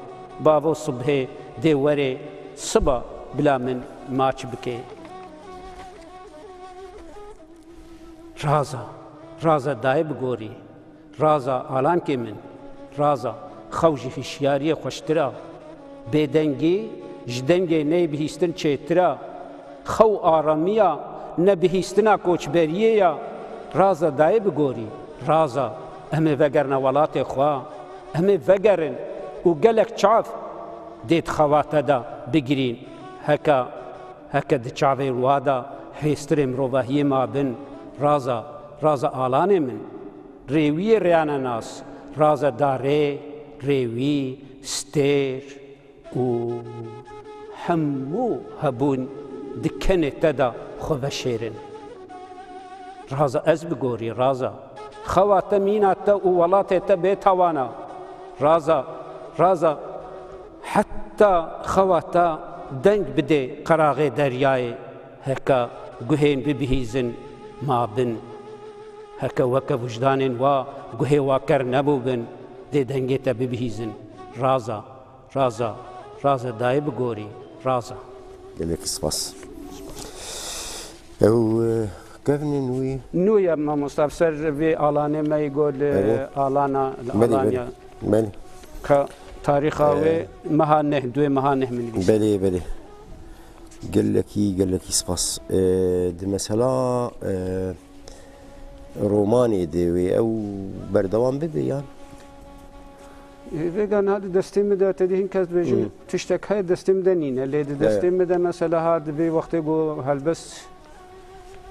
bavo sibhê dê werê, siba bila min maç bike. Raza, raza dayê bigorî, raza alankê min, raza xew ji hişyariyê xweştir a. Bêdengî ji dengê neyê bihîstin çêtir a. Xew aramiya nebihîstina koçberiyê ya. Raza dayê bigorî, raza. Em ê vegerine welatê xwe, em ê vegerin û gelek çav dê di xewa te de bigirîn. Heke, heke di çavên wa de hêstirê mirovahiyê ma bin, raza, raza alanê min. Rêwiyê rêyanenas, raza darê, rêwî, stêr û hemû hebûn di kenê te de xwe veşêrin. Raza ez bigorî, raza. Xewa te, mîna te û welatê te bê tawana. Raza, raza. Heta xewa te deng bidê qeraxê deryayê. Heke guhên bibihîzin ma bin. Heke weke wijdanên wa guhê wa ker nebûbin, dê dengê te bibihîzin. Raza, raza, raza dayê bigorî, raza. Gelek spas. Ew, e, kevnên wî? Nû ye mamosta, ser vê alanê me yî got li Belê. Alana, li Belê, Alanya. Belê. Belê. Ka tarîxa Ee, wê meha neh, duê meha neh min nivîs. Belê, belê. Gelekî, gelekî spas. Ee, di mesela, ee, romanê de wê ew berdewam bibe yan? Ê, vêga niha di destê min de, te dî hin kes dibêjin, Hmm. tiştek heye destê min de nîne. Lê di Ya, ya. destê min de mesela ha dibê wextê ku helbest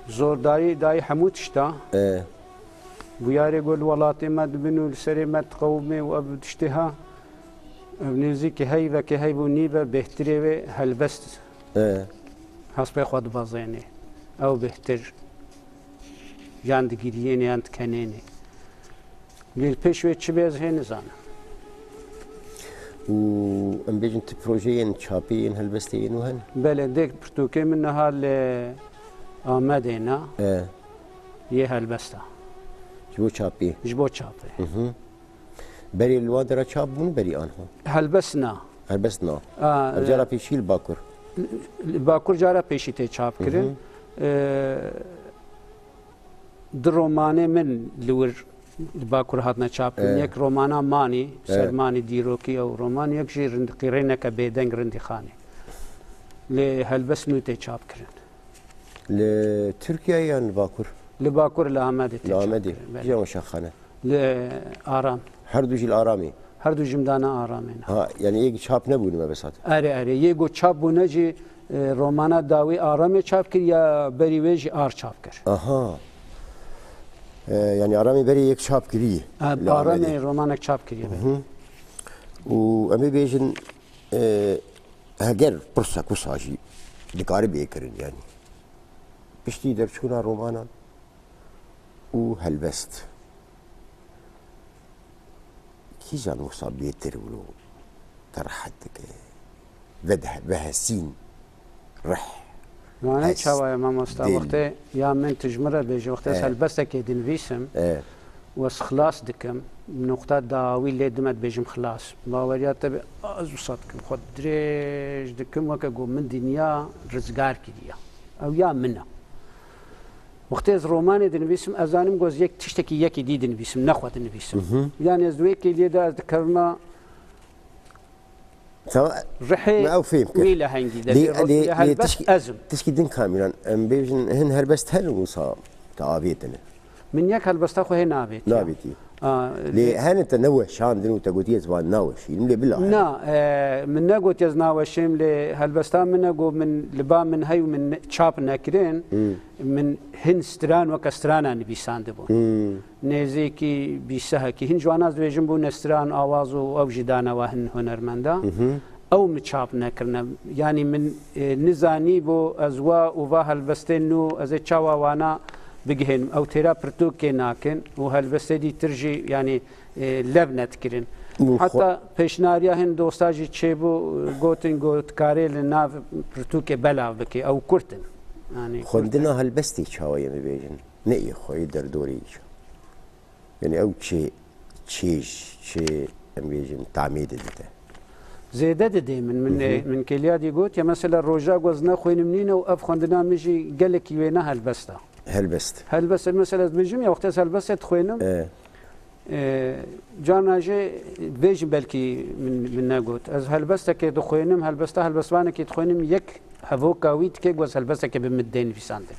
zordayî dayî hemû tişta. Ee. Bûyarê ku li welatê me dibin û li serê me diqewimê û ev tiştê ha, ev nêzîkî heyvekê heyv û nîve bêhtirê wê helbest Ee. hespê xwe dibezênê. Ew bêhtir yan digiriyêne yan dikenêne. Lê li pêş wê çi bê ez hê nizanim. Û em bêjin tu projeyên çapê yên helbestê yên û hene? Belê, dê pirtûkê min niha li Amedê ne, E. yê helbesta. Ji bo çapê? Ji bo çapê. Mhm. Berê li wan dera çap bûn, berî anha? Helbest na. Helbest na. A, Ev cara e, pêşî li Bakur? Li Bakur cara pêşî tê çap kirin. Mhm. E, Du romanê min li wir li Bakur hatine çap kirin. E. Yek romana Manî, E. Ser Manî dîrokî ew roman, yek jî rind-, Qîrêneke Bêdeng Rindîxanê. Lê helbest nû tê çap kirin. Li Tirkiyeyê yan li Bakur? Li Bakur, li Amedê tê Li çap Amedê. kirin, belê. Kîjan weşanxane? Li Aram. Her du jî li Aramê? Her du jî min dana Aramê ne. Ha, yani yek çap nebûne mebesat? Erê, erê. Yê ku çap bûne jî, e, romana dawî Aramê çap kir ya berî wê jî Ar çap kir. Aha. E, yani Aramê berê yek çap kirî. E, Li Aramê Amedê. romanek çap kiriye. Hı hı. Û em ê bêjin, e, heger pirsek wisa jî dikare bê kirin yani. Piştî derçûna romanan û helbest. Kîjan wisa bêtir wilo te rehet dike? Ve de-, vehesîn, rih, Mane hes, çawa ye mamosta? dil. Wextê ya min tu ji min re bêjî, wextê ez E. helbestekê dinivîsim E. û ez xilas dikim, noqta dawî lê dime dibêjim xilas. Baweriya te be, ez wisa dikim, xwe dirêj dikim, weke ku min dinya rizgar kiriye. Ew ya min e. Wextê ez romanê dinivîsim, ez zanim ku ez yek tiştekî yekî dî dinivîsim, ne xwe dinivîsim. Mhm. Yani ez di wê kêliyê de ez dikevime Tamam. rihê Me ew fêm kir. wî lehengî de. Lê, Lê ro-, lê, lê lê helbest tişkî, ez im. tişkî din Kamîran, em bêjin hin helbest hene wisa te avêtine. Min yek helbesta xwe hê navêtiye. Navêtiye. A, Lê lê hene te neweşandin û te gotiye ez van naweşînim, lê bila hene. Na, e, min negot ez naweşêm, lê helbesta min e got min li ba min hey û min ne-, çap nekirin. Hmm. Min hin stran weke strana nivîsandibûn. Hmm. Nêzîkî bîsehekî. Hin ji wana ez dibêjim bûne stran, awaz û ew jî dane wa hin hunermenda. Mhm. Ew min çap nekirine. Yanî min, e, nizanî bo ez wa û va helbestên nû ez ê çawa wana bigihênim. Ew têra pirtûkê nakin û helbestê dîtir jî, yanî, e, lev nedikirin. Min xwe- Heta pêşnariya hin dosta jî çêbû, gotin, got, karê li nav pirtûkê belav bike, ew kurt in. Yanî kurt in. Xwendina helbestê çawa ye, em bêjin? Ne yê xwe yê derdorê yî. Yani ew çi çêj, çi em bêjin tamê de dide? Zêde didê min. Min, Hı hı. min kêliya dî got ya mesela roja ku ez nexwînim nîne û ev xwendina min jî gelekî wêne helbest e. Helbest. Helbest, mesela ez dibêjim ya wextê ez helbestê dixwînim, E. e, carna jî bêjim belkî min, min negot. Ez helbestekê dixwînim, helbesta helbestvanekî dixwînim, yek hevoka wî dike ku ez helbestekê bi min dê nivîsandin.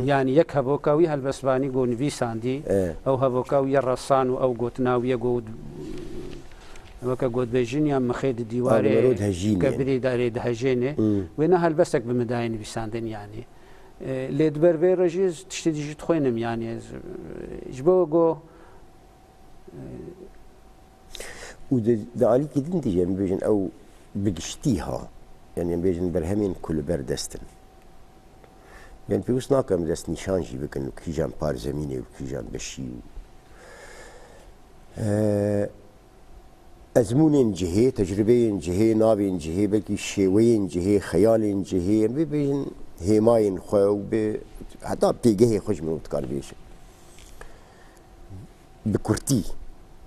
Yanî yek hevoka wî helbestvanî go nivîsandî, E. ew hevoka wî ye resan û ew gotina wî ye go weke gotbêjin ya mixê di dîwarê Abi mero dihejînê. Kebirî darê dihejênê. Hmm. Wêna helbestek bi min dayê nivîsandin yanî. E, lê di ber vê re jî ez tiştê dî jî dixwînim yanî ez, e, ji bo go, e, Û di, di alîkî din de jî em bêjin ew bi giştî ha. Yanî em bêjin berhemên ku li ber dest in. Yanî pêwîst nake em destnîşan jî bikin û kîjan par zemînê û kîjan beşî û, e, ezmûnên cihê, tecrubeyên cihê, navên cihê, belkî şêweyên cihê, xeyalên cihê, em bê bêjin hêmayên xwe û bi heta pêgehê xwe ji min dikar bêjin. Bi kurtî,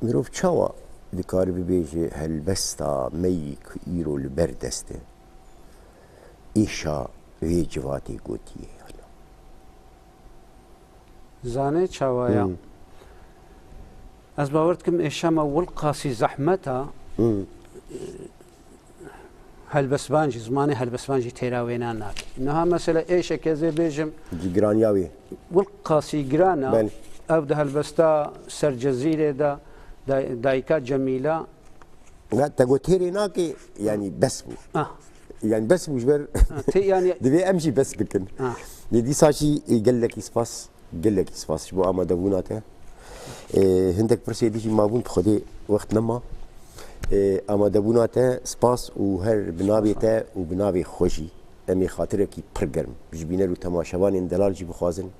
mirov çawa dikare bibêje helbesta me yî ku îro li ber dest e, êşa vê civatê gotiye ya na? Zanê çawa ya? Hmm. Ez bawer dikim êşa me wilqasî zehmet a. Hmm. Helbestvan jî, zimanê helbestvan jî têra wêna nake. Niha mesela êşeke ez ê bêjim, Cî giraniya wê. Wilqasî giran a. Belê. Ev di helbesta Ser Cezîrê de day-, dayika Cemîla. Ya te got têrê nake, yanî bes bû. Ah. Yanî bes bû ji ber Ah, tê-, yanî divê em jî bes bikin. Ah. Lê dîsa jî, e, gelekî spas. Gelekî spas ji bo amadebûna te. Ê, hindek pirsê dî jî mabûn, bi Xwedê wext nema. Ê, amadebûna te spas û her bi navê te û bi navê xwe jî em ê xatirekî pir germ ji bîner û temaşevanên delal jî bixwazin.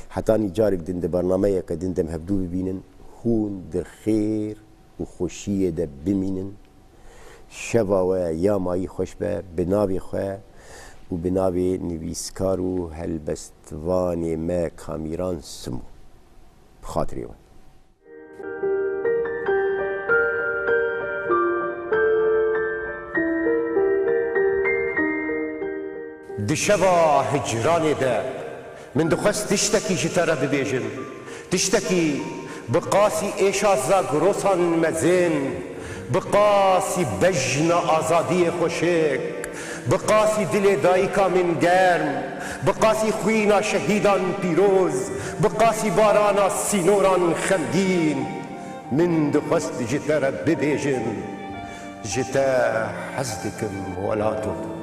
Hetanî carek din di bernameyeke din de em hevdû bibînin, hûn di xêr û xweşiyê de bimînin. Şeva we ya mayî xweş be, bi navê xwe û bi navê nivîskar û helbestvanê me Kamîran Simo. Bi xatirê we. Di şeva hicranê de Min dixwest tiştekî ji te re bibêjim. Tiştekî bi qasî êşa zagrosan mezin, bi qasî bejna azadiyê xweşik, bi qasî dilê dayika min germ, bi qasî xwîna şehîdan pîroz, bi qasî barana sînoran xemgîn. Min dixwest ji te re bibêjim. Ji te hez dikim welato.